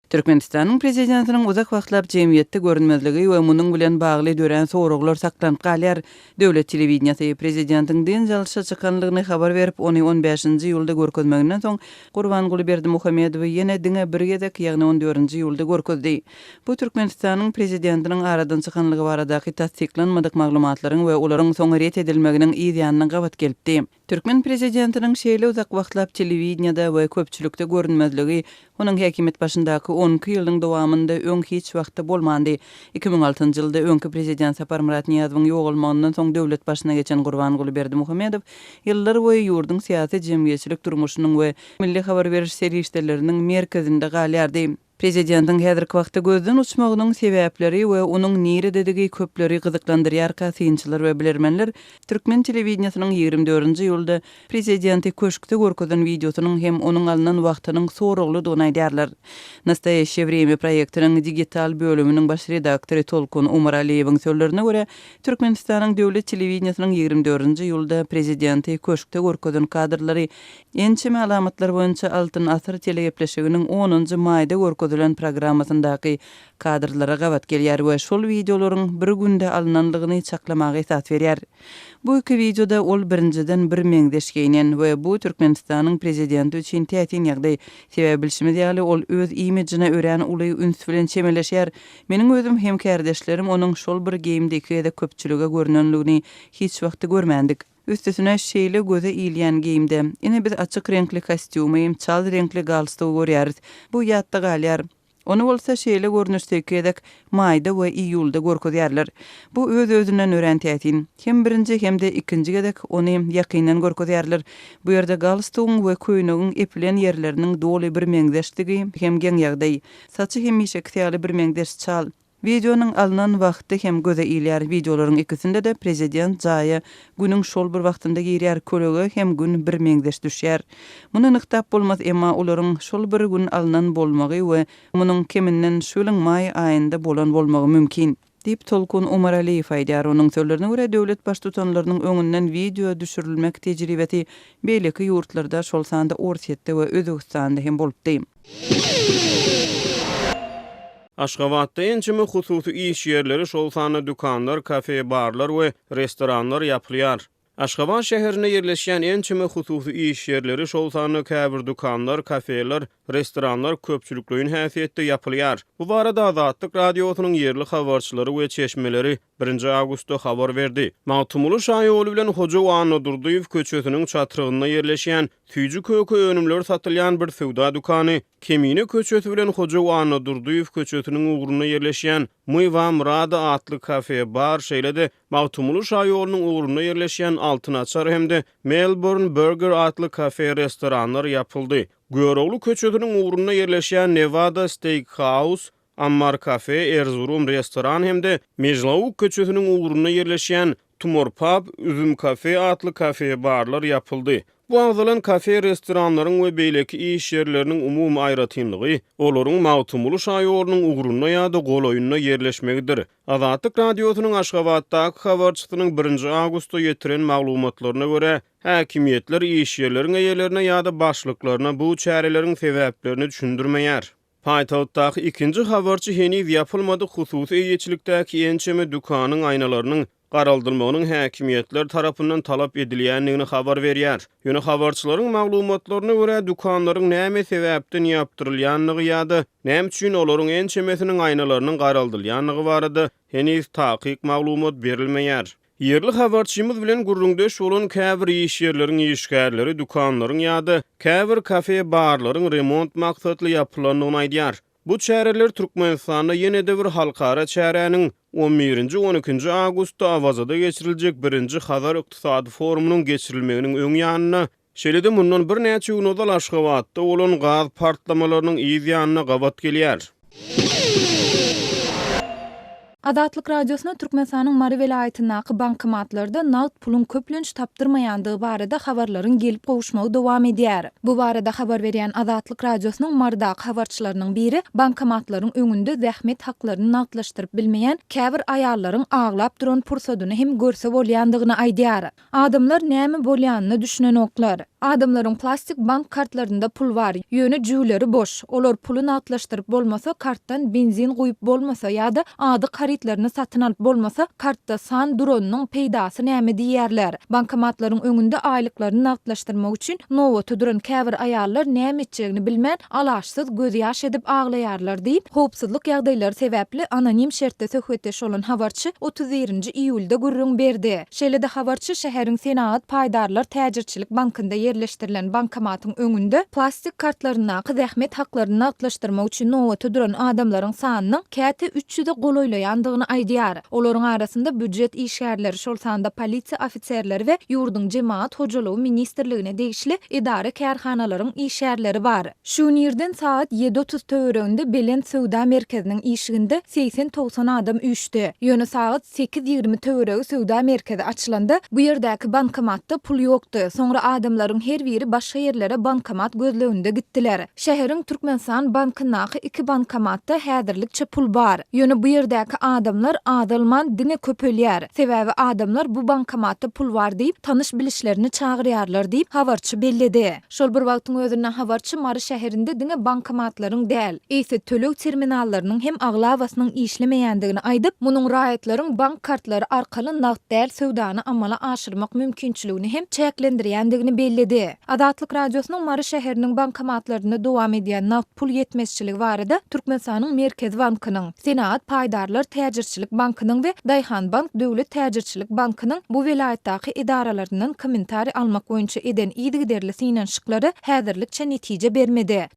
Türkmenistanyň Prezidentiniň uzak wagtlap jemgyýetde görünmezligi we munuň bilen bagly dörän soraglar saklanyp galýar. Döwlet telewideniýesi Prezidentiň dynç alşa çykanlygyny habar berip, ony on bäşinji iýulda görkezmeginden soň, Gurbanguly Berdimuhamedowy ýene diňe bir gezek, ýagny on dördünji iýulda görkezdi. Bu Türkmenistanyň Prezidentiniň aradan çykanlygy baradaky tassyklanmadyk maglumatlaryň we olaryň soň ret edilmeginiň yz ýanyna gabat gelipdi. Türkmen prezidentiniň şeýle uzak wagtlap telewideniýede we köpçülikde görünmezligi onuň häkimiýet başyndaky on iki ýylyň dowamynda öň hiç wagtda bolmandy. 2006-njy ýylda öňki prezident Saparmyrat Nyýazowyň ýogalmagyndan soň döwlet başyna geçen Gurbanguly Berdimuhamedow ýyllar boýy ýurduň syýasy-jemgyýetçilik durmuşynyň we milli habar beriş serişdeleriniň merkezinde galýardy. Prezidentiň häzirki wagtda gözden uçmagynyň sebäpleri we onuň nirededigi köpleri gyzyklandyrýarka synçylar we bilermenler türkmen telewideniýesiniň 24-nji iýulda prezidenti köşkde görkezen wideosynyň hem onuň alnan wagtynyň soraglydygyny aýdýarlar. Nastoýaşşeýe wremýa proýektiniň digital bölüminiň baş redaktory Tolkun Umaraliýewiň sözlerine görä, Türkmenistanyň döwlet telewideniýesiniň 24-nji iýulda prezidenti köşkde görkezen kadrlary Ençeme alamatlar boýunça Altyn asyr telegepleşiginiň onunjy maýda görkezilen programmasyndaky kadrlara gabat gelýär we şol wideolaryň bir günde alnanlygyny çaklamaga esas berýär. Bu iki wideoda ol birinjiden birmeňzeş geýnen we bu Türkmenistanyň prezidenti üçin täsin ýagdaý. Sebäbi bilşimiz ýaly ol öz imidžine örän uly üns bilen çemeleşýär. Meniň özüm hem kärdeşlerim onuň şol bir geýimde iki gezek köpçülige görnenligini hiç wagtda görmändik. Üstesine, şeýle göze ilýän geýimde. Ine, biz açyk reňkli kostýumy, çal reňkli galstugy görýäris. Bu ýatda galýar. Ony bolsa şeýle görnüşde iki gezek, maýda we iýulda görkezýärler. Bu öz-özünden örän täsin. Hem birinji, hem-de ikinji gezek ony ýakyndan görkezýärler. Bu ýerde galstugyň we köýnegiň epilen ýerleriniň doly birmeňzeşdigi hem geň ýagdaý. Saçy hemişekisi ýaly birmeňzeş çal. Wideonyň alnan wagty hem göze ilýär. Wideolaryň ikisinde-de prezident jaýa Günüň şol bir wagtynda girýär, kölege hem Gün birmeňzeş düşýär. Muny nygtap bolmaz, emma olaryň şol bir gün alnan bolmagy we munuň keminden şu ýylyň maý aýynda bolan bolmagy mümkin. Diýip, Tolkun Umaraliýew aýdýar. Onuň sözlerine görä, döwlet baştutanlarynyň öňünden wideo düşürilmek tejribesi beýleki ýurtlarda, şol sanda Orsýetde we Özbegistanda hem bolupdy. Aşgabatda ençeme hususy iş ýerleri, şol sanda dükanlar, kafe-barlar we restoranlar ýapylýar. Aşgabat şäherinde ýerleşýän ençeme hususy iş ýerleri, şol sanda käbir dükanlar, kafeler, restoranlar köpçülikleýin häsiýetde ýapylýar. Bu barada Azatlyk Radiosynyň ýerli habarçylary we çeşmeleri Birinji awgustda habar berdi. Magtymguly şaýoly bilen Hojaw Annadurdyýew köçesiniň çatrygynda ýerleşýän süýji-köke önümleri satylýan bir söwda dükany, Kemine köçesi bilen Hojaw Annadurdyýew köçesiniň ugrunda ýerleşýän My Wam Rady atly kafe-bar, şeýle-de Magtymguly şaýolunyň ugrunda ýerleşýän Altyn açar hem-de Melbourne Burger atly kafe-restoranlar ýapyldy. Görogly köçesiniň ugrunda ýerleşýän Nevada Steak House, Ammar kafe, Erzurum restoran hem-de Mejlauk köçesiniň ugrunda ýerleşýän Tumor pub, Üzüm kafe atly kafe-barlar ýapyldy. Bu agzalan kafe-restoranlaryň we beýleki iş ýerleriniň umumy aýratynlygy, olaryň Magtymguly şaýolunyň ugrunda ýa-da golaýynda ýerleşmegidir. Azatlyk Radiosynyň Aşgabatdaky habarçysynyň birinji awgustda ýetiren maglumatlaryna görä, häkimiýetler iş ýerleriň eýelerine ýa-da başlyklaryna bu çäreleriň sebäplerini düşündirmeýär. Paýtagtdaky ikinji habarçy heniz ýapylmadyk hususy eýeçilikdäki ençeme dükanyň aýnalarynyň garaldylmagynyň häkimiýetler tarapyndan talap edilýändigini habar berýär. Ýöne habarçylaryň maglumatlaryna görä, dükanlaryň näme sebäpden ýapdyrylýandygy ýa-da näme üçin olaryň ençemesiniň aýnalarynyň garaldylýandygy barada heniz takyk maglumat berilmeýär. Ýerli habarçymyz bilen gürrüňdeş bolan käbir iş ýerleriň işgärleri dükanlaryň ýa-da käbir kafe-barlaryň remont maksatly ýapylandygyny aýdýar. Bu çäreler Türkmenistanda ýene-de bir halkara çäräniň, on birinji, on ikinji awgustda Awazada geçiriljek birinji Hazar ykdysady forumynyň geçirilmeginiň öň ýanynda, Şeýle-de mundan birnäçe gün ozal Aşgabatda bolan gaz partlamalarynyň yz ýanyna gabat gelýär. Azatlyk Radiosyna Türkmenistanyň Mary welaýatyndaky bankomatlarda nagt puluň köplenç tapdyrmaýandygy barada habarlaryň gelip gowuşmagy dowam edýär. Bu barada habar berýän Azatlyk Radiosynyň Marydaky habarçylarynyň biri bankomatlaryň öňünde zähmet haklaryny nagtlaşdyryp bilmeýän käbir aýallaryň aglap duran pursadyny hem görse bolýandygyny aýdýar. Adamlar näme bolýanyna düşünenoklar. Adamlaryň plastik bank kartlarynda pul bar, ýöne jübüleri boş. Olar puly nagtlaşdyryp bolmasa, kartdan benzin guýup bolmasa ýa-da azyk harytlaryny satyn alyp bolmasa, kartda san duranynyň peýdasy näme diýýärler. Bankomatlaryň öňünde aýlyklaryny nagtlaşdyrmak üçin nobata duran käbir aýallar näme etjegini bilmän, alaçsyz gözýaş edip aglaýarlar diýip, howpsuzlyk ýagdaýlary sebäpli anonim şertde söhbetdeş bolan habarçy 31 nji iýulda gürrüň berdi. Şeýle-de habarçy şäheriň Senagat paýdarlar täjirçilik bankynda ýerleşdirilen bankomatyň öňünde plastik kartlaryndaky zähmet haklaryny nagtlaşdyrmak üçin nobata duran adamlaryň sanynyň käte 300-e golaýlaýandygyny aýdýar. Olaryň arasynda býujet işgärleri, şol sanda polisiýa ofiserleri we ýurduň Jemagat hojalygy ministrligine degişli edara-kärhanalaryň işgärleri bar. Şu gün irden sagat ýedi otuz töwereginde Belent söwda merkeziniň işiginde segsen-togsan adam üýşdi. Ýöne sagat 8.20 töweregi söwda merkezi açylanda, bu ýerdäki bankomatda pul ýokdy. Soňra adamlaryň her biri başga ýerlere bankomat gözleginde gitdiler. Şäheriň Türkmenistan bankyndaky iki bankomatda häzirlikçe pul bar. Ýöne bu ýerdäki adamlar azalman, diňe köpelýär. Sebäbi adamlar bu bankomatda pul bar diýip, tanyş-bilişlerini çagyrýarlar diýip, habarçy belledi. Şol bir wagtyň özünde habarçy Mary şäherinde diňe bankomatlaryň däl, eýse töleg terminallarynyň hem aglabasynyň işlemeýändigini aýdyp, munuň raýatlaryň bank kartlary arkaly nagt däl söwdany amala aşyrmak mümkinçiligini hem çäklendirýändigini belledi. Azatlyk Radiosynyň Mary şäheriniň bankomatlarynda dowam edýän nagt pul ýetmezçiligi barada Türkmenistanyň Merkezi bankynyň, Senagat paýdarlar täjirçilik bankynyň we Daýhanbank döwlet täjirçilik bankynyň bu welaýatdaky edaralaryndan kommentariý almak boýunça eden yzygiderli synanyşyklary häzirlikçe netije bermedi.